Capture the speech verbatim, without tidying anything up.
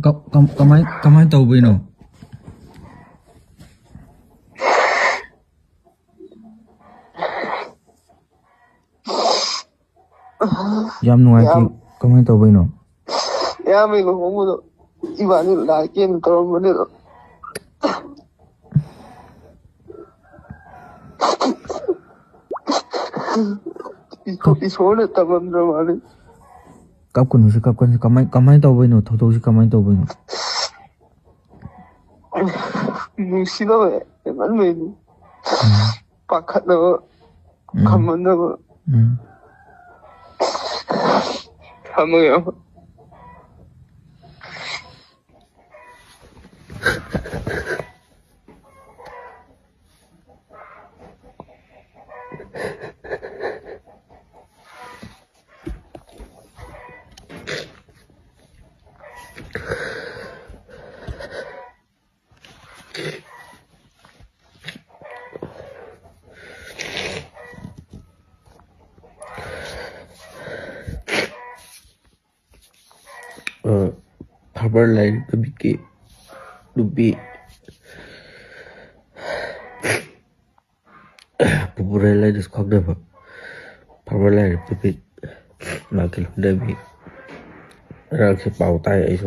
ꯀ-, ꯀ-, ꯀꯃꯥꯏ-, ꯀꯃꯥꯏ ꯇꯧꯕꯩꯅꯣ? ꯌꯥꯝ ꯅꯨꯡꯉꯥꯏꯇꯦ꯫ ꯌꯥꯝ ꯀꯃꯥꯏ ꯇꯧꯕꯩꯅꯣ? ꯏꯌꯥꯝꯕꯒꯤ ꯂꯨꯍꯣꯡꯕꯗꯣ ꯏꯕꯥꯅꯤ ꯂꯥꯏ ꯀꯦꯟꯅ ꯇꯧꯔꯝꯕꯅꯦ ꯑꯗꯣ꯫ ꯏꯁꯣ-, ꯏꯁꯣꯔꯅ ꯇꯝꯃꯝꯗ꯭ꯔ ꯃꯥꯜꯂꯦ꯫ ꯀꯞꯀꯅꯨꯁꯦ, ꯀꯞꯀꯅꯨꯁꯦ꯫ ꯀꯃꯥꯏ-, ꯀꯃꯥꯏ ꯇꯧꯕꯩꯅꯣ? ꯊꯧꯗꯣꯛꯁꯤ ꯀꯃꯥꯏ ꯇꯧꯕꯩꯅꯣ? ꯅꯨꯡꯁꯤꯅꯕ ꯍꯦꯟꯃꯟꯕꯩꯅꯤ꯫ ꯎꯝ꯫ ꯄꯥꯈꯠꯅꯕ, ꯎꯝ꯫ ꯈꯝꯕꯟꯅꯕ꯫ ꯎꯝ꯫ ꯊꯝꯃꯒꯦ꯫ ꯑ, ꯐꯥꯔꯃꯔ ꯂꯥꯏꯔꯦꯝꯕꯤꯒꯤ ꯅꯨꯄꯤ, ꯄꯨꯄꯨ ꯔꯦꯂꯥꯏꯅꯁꯨ ꯈꯪꯅꯕ ꯐꯥꯔꯃꯔ ꯂꯥꯏꯔꯦꯝꯕꯤ, ꯃꯥꯒꯤ ꯂꯧꯅꯕꯤ꯫ ꯉꯔꯥꯡꯁꯦ ꯄꯥꯎ ꯇꯥꯏ ꯑꯩꯁꯨ꯫